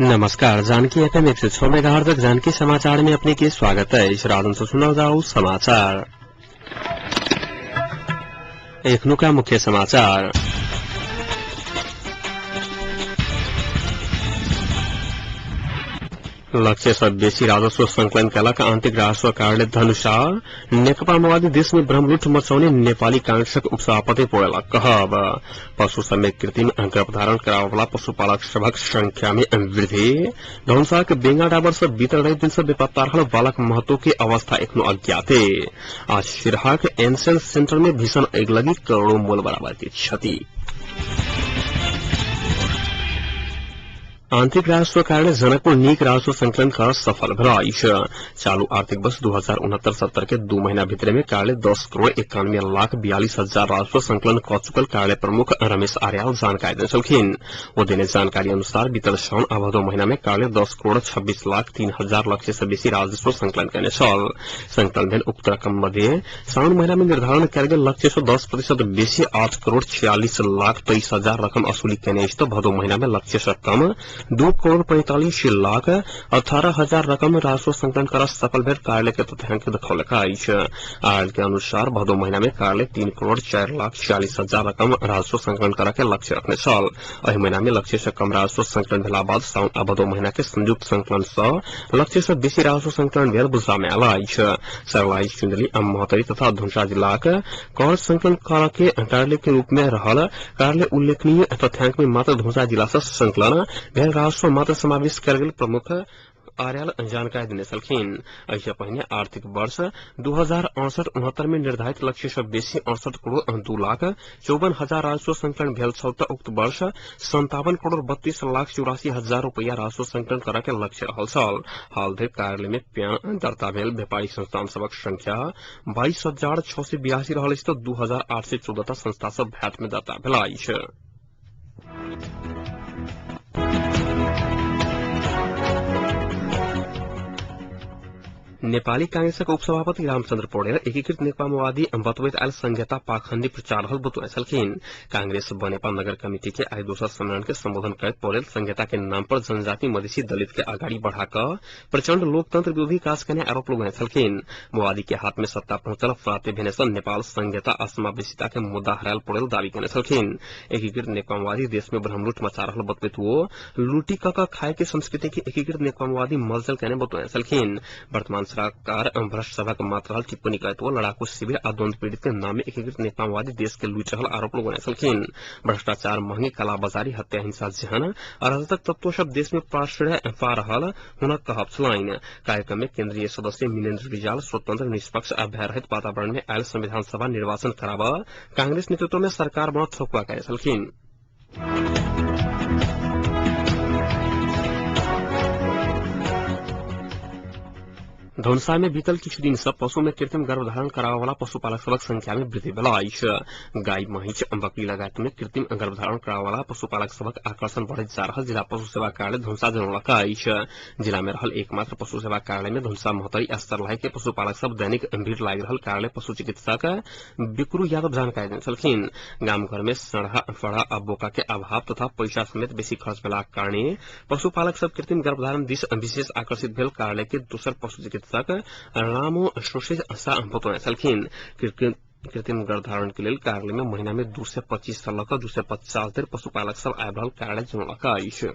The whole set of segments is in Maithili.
नमस्कार, जानकी एफएम 106 मेगाहर्ट्ज जानकी समाचार में अपने के स्वागत है। राजन से सुनाओ जाओ समाचार। एखनुका मुख्य समाचार। लक्ष्य से बेसी राजस्व संकलन कयलक आंतरिक राजस्व कार्यालय धनुषा। नेकपा माओवादी देश में ब्रह्मलूट मचाउने नेपाली कांग्रेसक उपसभापति पौडेलक कहब। पशु समेत कृत्रिम गर्भधारण करावला पशुपालक सभक संख्या में वृद्धि। धनुषाक बेंगा डाबर से बीतल रवि दिन से बेपत्ता रहल बालक महतो के अवस्था एखनो अज्ञाते। आज सिरहाक एनसेल सेंटर में भीषण अगिलगी, करोड़ों मोल बराबर की क्षति। आंतरिक राजस्व कार्यालय जनकपुर नीक राजस्व संकलन कर सफल भेल अछि। चालू आर्थिक वर्ष 2069-70 के 2 महीना भीतर में कार्यालय 10 करोड़ 91 लाख 42 हजार राजस्व संकलन क चुकल कार्यालय प्रमुख रमेश आर्याल जानकारी देने छलखिन। ओ देने जानकारी अनुसार बीतल साउन आ भदौ महीना में कार्यालय 10 करोड़ 26 लाख 3 हजार लक्ष्य से बेसी राजस्व संकलन कयने छल। संकलन भेल उक्त रकम मध्ये साउन महीना में निर्धारण कयल गेल लक्ष्य से 10% बेसी 8 करोड़ 46 लाख 23 हजार रकम असुली कयने अछि त भदौ महीना में लक्ष्य से कम 2 करोड़ 45 लाख 18 हजार रकम राजस्व संकलन कर सफल भेल कार्यालय के तथ्यांक देखौलक अछि। आयल के अनुसार भदौ महीना में कार्यालय 3 करोड़ 4 लाख 46 हजार रकम राजस्व संकलन कर के लक्ष्य रखने छल। एहि महीना में लक्ष्य से कम राजस्व संकलन भेला बाद साउन आ भदौ महीना के संयुक्त संकलन से लक्ष्य से बेसी राजस्व संकलन भेल बुझा में आयल अछि। सर्लाही, सिन्धुली आ महोत्तरी तथा धनुषा जिलाक कर संकलन कर के कार्यालय के रूप में रहल कार्यालय उल्लेखनीय तथ्यांक में मात्र धनुषा जिला से संकलन भेल राजस्व मात्र समावेश कयल गेल प्रमुख आर्याल जानकारी देने छलखिन। एहिसँ पहिने आर्थिक वर्ष 2068-69 में निर्धारित लक्ष्य से बेसी 68 करोड़ 2 लाख 54 हजार राजस्व संकलन भेल छल त उक्त वर्ष 57 करोड़ 32 लाख 84 हजार रुपया राजस्व संकलन करऽ के लक्ष्य रहल छल। हाल धरि कार्यालय में प्यान दर्ता भेल व्यापारिक संस्थान सभक संख्या 22,682 रहल अछि त 2,814 टा संस्था सब भ्याट में दर्ता भेल अछि। नेपाली कांग्रेसक उपसभापति रामचंद्र पौडेल एकीकृत नेकपा माओवादी बतबैत आयल संघीयता पाखंडी प्रचार रहल बतौने छलखिन। कांग्रेस बनेपा नगर कमिटी के आइ दोसर सम्मेलन के संबोधन करैत पौडेल संघीयता के नाम पर जनजाति मधेसी दलित के अगाडि बढ़ा क प्रचंड लोकतंत्र विरोधी काज करने आरोप लगौने छलखिन। माओवादी के हाथ में सत्ता पहुंचल प्राप्त भेने से नेपाल संघीयता असमावेशिता के मुद्दा हरायल पौडेल दावी केने छलखिन। एकीकृत नेकपा माओवादी देश में ब्रह्मलूट मचा रहल बतबैत वो लूटी क खाए के संस्कृति के एकीकृत नेकपा माओवादी मलजल केने बतौने छलखिन। वर्तमान सरकार भ्रष्ट सभक मात्र रहल टिप्पणी करैत वो लड़ाकू शिविर आ द्वंद पीड़ित के नाम में एकीकृत नेकपा माओवादी देश के लूटि रहल आरोप लगौने छलखिन। भ्रष्टाचार, महंगी, कालाबाजारी, हत्या, हिंसा जेहन अराजक तत्व सब देश में प्रश्रय पा रहल हुनक कहब छलनि। कार्यक्रम में केंद्रीय सदस्य मिनेन्द्र रिजाल स्वतंत्र, निष्पक्ष आ भयरहित वातावरण में आयल संविधान सभा निर्वाचन कराब कांग्रेस नेतृत्व में सरकार बनत ठोकुआ कयने छलखिन। धनुषा में बीतल किछु दिन से पशु में कृत्रिम गर्भधारण करावला पशुपालक सभक संख्या में वृद्धि भेल अछि। गाय, महींस, बकरी लगायत में कृत्रिम गर्भधारण करावला पशुपालक सभक आकर्षण बढ़ैत जा रहल जिला पशु सेवा कार्यालय धनुषा जनौलक अछि। जिला में रहल एकमात्र पशु सेवा कार्यालय में धनुषा, महोत्तरी आ सर्लाही के पशुपालक सब दैनिक भीड़ लागि रहल कार्यालय पशु चिकित्सक बिक्रू यादव जानकारी देने छलखिन। गाम घर में सड़हा, फड़ा आ बोका के अभाव तथा पैसा समेत बेसी खर्च भेलाक कारणे पशुपालक सब कृत्रिम गर्भधारण दिस विशेष आकर्षित भेल कार्यालय के दोसर पशु चिकित्सक रामो बतौने छलखिन। कृत्रिम गर्भधारण के लेल कार्यालय में महीना में 225 से लऽ कऽ 250 धरि पशुपालक सब आबि रहल कार्यालय जनौलक अछि।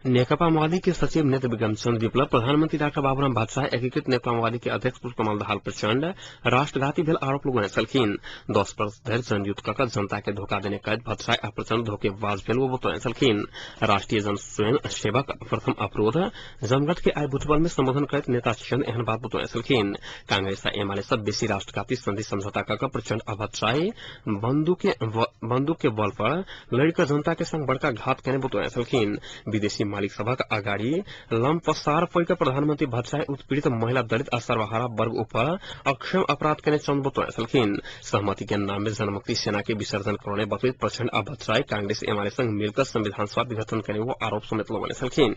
नेकपा माओवादी के सचिव नेत्र विक्रम चंद विप्लव प्रधानमंत्री डाक्टर बाबूराम भट्टराई एकीकृत नेकपा माओवादी के अध्यक्ष पुष्पकमल दाहाल प्रचंड राष्ट्रघाती भेल आरोप लगौने छलखिन। 10 वर्ष धरि जनयुद्ध क जनता के धोखा देने कहैत भट्टराई आ प्रचंड धोखेबाज भेल वो बतौने छलखिन। राष्ट्रीय जन स्वयं सेवक प्रथम अवरोध जमघट के आइ बुटवल में संबोधन करैत नेता चंद एहन बात बतौने छलखिन। कांग्रेस आ एमाले सब बेसी राष्ट्रघाती संधि समझौता क प्रचंड आ भट्टराई बंदूक के बल पर लड़ि क जनता के संग बड़का घात केने बतौने छलखिन। विदेशी मालिक सभक अगाडि लमपसार पड़ि क प्रधानमंत्री भट्टराई उत्पीड़ित महिला, दलित आ सर्वहारा वर्ग ऊपर अक्षम अपराध केने चंद बतौने छलखिन। सहमति के नाम में जनमुक्ति सेना के विसर्जन करौने बतबैत प्रचंड आ भट्टराई कांग्रेस एमाले संग मिलकर संविधान सभा विघटन केने वो आरोप समेत लगौने छलखिन।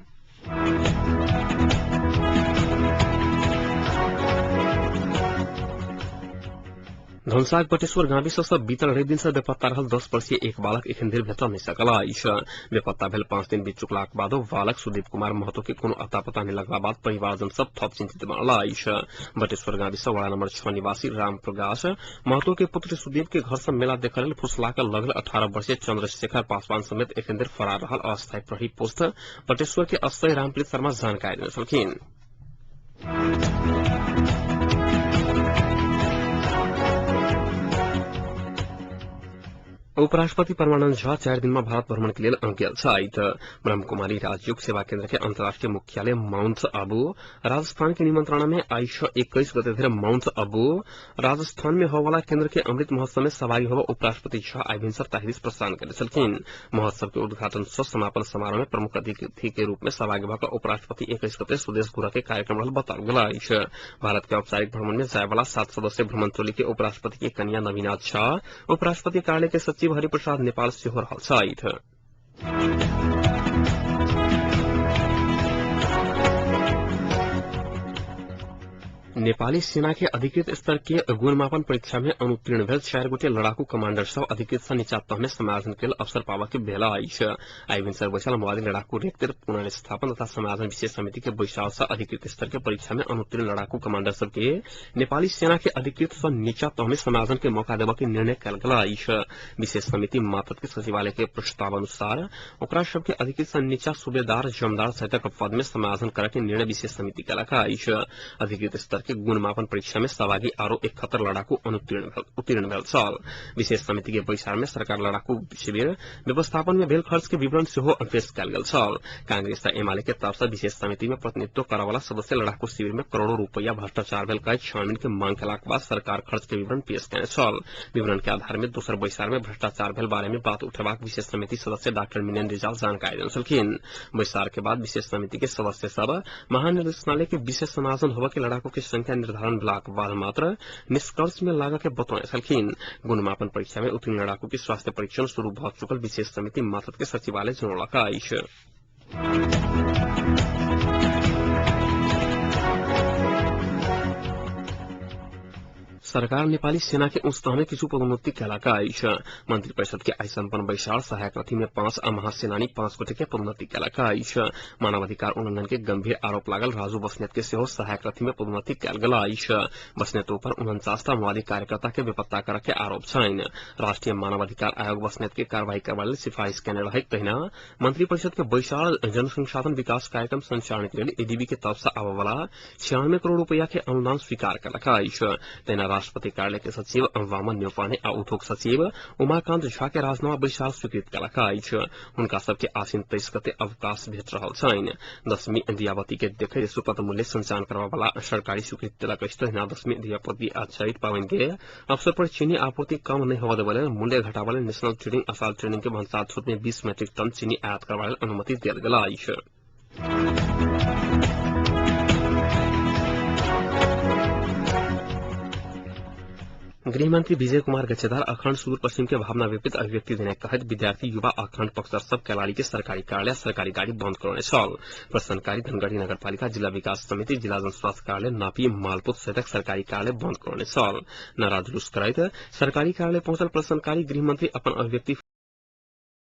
धनसाक बटेश्वर गाविस से बीतल रवि दिन से बेपत्ता रहल 10 वर्षीय एक बालक एखन धरि भेटल नहि सकल अछि। बेपत्ता भेल 5 दिन बीत चुकलाक बादो बालक सुदीप कुमार महतो के कोनो अता पता नहि लगला बाद परिवारजन सब थप चिंतित बनल अछि। बटेश्वर गाविस वड़ा नंबर 6 निवासी राम प्रकाश महतो के पुत्र सुदीप के घर से मेला देखल लेल फुसला कर लगल 18 वर्षीय चंद्रशेखर पासवान समेत एखन धरि फरार रहल अस्थायी प्रहरी पोस्ट बटेश्वर के अस्थायी रामप्रीत शर्मा जानकारी देने छलखिन। उपराष्ट्रपति परमानंद झा 4 दिन में भारत भ्रमण के लेल गेल छथि। ब्रह्मकुमारी राजयोग सेवा केन्द्र के अंतर्राष्ट्रीय मुख्यालय माउंट आबू राजस्थान के निमंत्रणा में आई 21 गते धरि माउंट आबू राजस्थान में होवाला केन्द्र के अमृत महोत्सव में सहभागी होवा उपराष्ट्रपति झा आई भिनसर ताहिदिस प्रस्थान करने छलखिन। महोत्सव के उद्घाटन सह समापन समारोह में प्रमुख अतिथि के रूप में सहभागी भऽ उपराष्ट्रपति 21 गते स्वदेश घुरऽ के कार्यक्रम रहल बताओल गेल अछि। भारत के औपचारिक भ्रमण में जायवाला 7 सदस्यीय भ्रमण टोली के उपराष्ट्रपति के कन्या नवीना झा, उपराष्ट्रपति कार्यालय के सचिव हरिप्रसाद नेपाल सेहो रहल छथि। नेपाली सेना के अधिकृत स्तर के गुणमापन परीक्षा में अनुत्तीर्ण भेल 4 गोटे लड़ाकू कमांडर सब अधिकृत से नीचा तह में समायोजन के अवसर पाबऽ के भेल अछि। आई भिनसर बैसल माओवादी लड़ाकू रेक्टर पुनर्स्थापन तथा समायोजन विशेष समिति के बैसार से अधिकृत स्तर के परीक्षा में अनुत्तीर्ण लड़ाकू कमांडर सब के नेपाली सेना के अधिकृत से नीचा तह में समायोजन के मौका देबऽ के निर्णय कयल गेल अछि। विशेष समिति मातहत के सचिवालय के प्रस्ताव अनुसार ओकरा सबके अधिकृत से नीचा सूबेदार, जमदार सहितक पद में समायोजन करऽ के निर्णय विशेष समिति केलक अछि। अधिकृत स्तर के गुणमापन परीक्षा में सहभागी आरो 71 लड़ाकू उत्तीर्ण भेल छल। विशेष समिति के बैसार में सरकार लड़ाकू शिविर व्यवस्थापन में भेल खर्च के विवरण सेहो पेश कयल गेल छल। कांग्रेस आ एमाले के तरफ से विशेष समिति में प्रतिनिधित्व करऽवाला सदस्य लड़ाकू शिविर में करोड़ों रुपया भ्रष्टाचार भेल कहैत छानबीन के मांग केलाक बाद सरकार खर्च के विवरण पेश केने छल। विवरण के आधार में दोसर बैसार में भ्रष्टाचार भेल बारे में बात उठेबाक विशेष समिति सदस्य डाक्टर मिनेन रिजाल जानकारी देने छलखिन। बैसार के बाद विशेष समिति के सदस्य सब महानिर्देशनालय के विशेष समायोजन होबऽ के लड़ाकू के संख्या निर्धारण भेलाक बाद मात्र निष्कर्ष में लागऽ के बतौने छलखिन। गुणमापन परीक्षा में उत्तीर्ण लड़ाकू के स्वास्थ्य परीक्षण शुरू भऽ चुकल विशेष समिति मातहत के सचिवालय जनौलक अछि। सरकार नेपाली सेना के उच्च तह में किछु पदोन्नति केलक अछि। मंत्री परिषद के आई सम्पन्न बैसार सहायक रथी में 5 आ महासेनानी 5 गोटे के पदोन्नति केलक अछि। मानवाधिकार उल्लंघन के गंभीर आरोप लागल राजू बस्नेत के सेहो सहायक रथी में पदोन्नति कयल गेल अछि। बस्नेत ऊपर 49 माओवादी कार्यकर्ता के बेपत्ता करऽ के आरोप छनि। राष्ट्रीय मानवाधिकार आयोग बस्नेत के कार्रवाई करबा लेल सिफारिश केने रहै। तहिना मंत्री परिषद के बैसार जनसंसाधन विकास कार्यक्रम संचालन के लेल एडीबी के तरफ से आबऽ 96 करोड़ रुपया के अनुदान स्वीकार केलक अछि। तहिना राष्ट्रपति कार्यालय के सचिव वामन न्यौपाने आ उद्योग सचिव उमाकांत झा के राजीनामा बैसार स्वीकृत केलक अछि। हुनका सबके आसिन 23 गते अवकाश भेट रहल छनि। दशमी दियाबती के देखैत सुपथ मूल्य संचालन करबा वाला सरकारी स्वीकृति देलक अछि। तहिना दशमी दियापति आ चैत पाबनि के अवसर पर चीनी आपूर्ति कम नहि होबय देबय लेल मूल्य घटाबय लेल नेशनल ट्रेडिंग असाल ट्रेडिंग के भन्सार छूट में 20 मैट्रिक टन चीनी आयात करबा लेल अनुमति देल गेल अछि। गृहमंत्री विजय कुमार गच्छेदार अखंड सुदूर पश्चिम के भावना विपरीत अभिव्यक्ति देने कहैत विद्यार्थी युवा अखंड पक्षधर सब कैलाली के सरकारी कार्यालय सरकारी गाड़ी बंद करौने छल। प्रदर्शनकारी धनगढ़ी नगरपालिका, जिला विकास समिति, जिला जन स्वास्थ्य कार्यालय, नापी मालपुत सहितक सरकारी कार्यालय बंद करौने छल। नारा जुलूस करैत सरकारी कार्यालय पहुंचल प्रदर्शनकारी गृहमंत्री अपन अभिव्यक्ति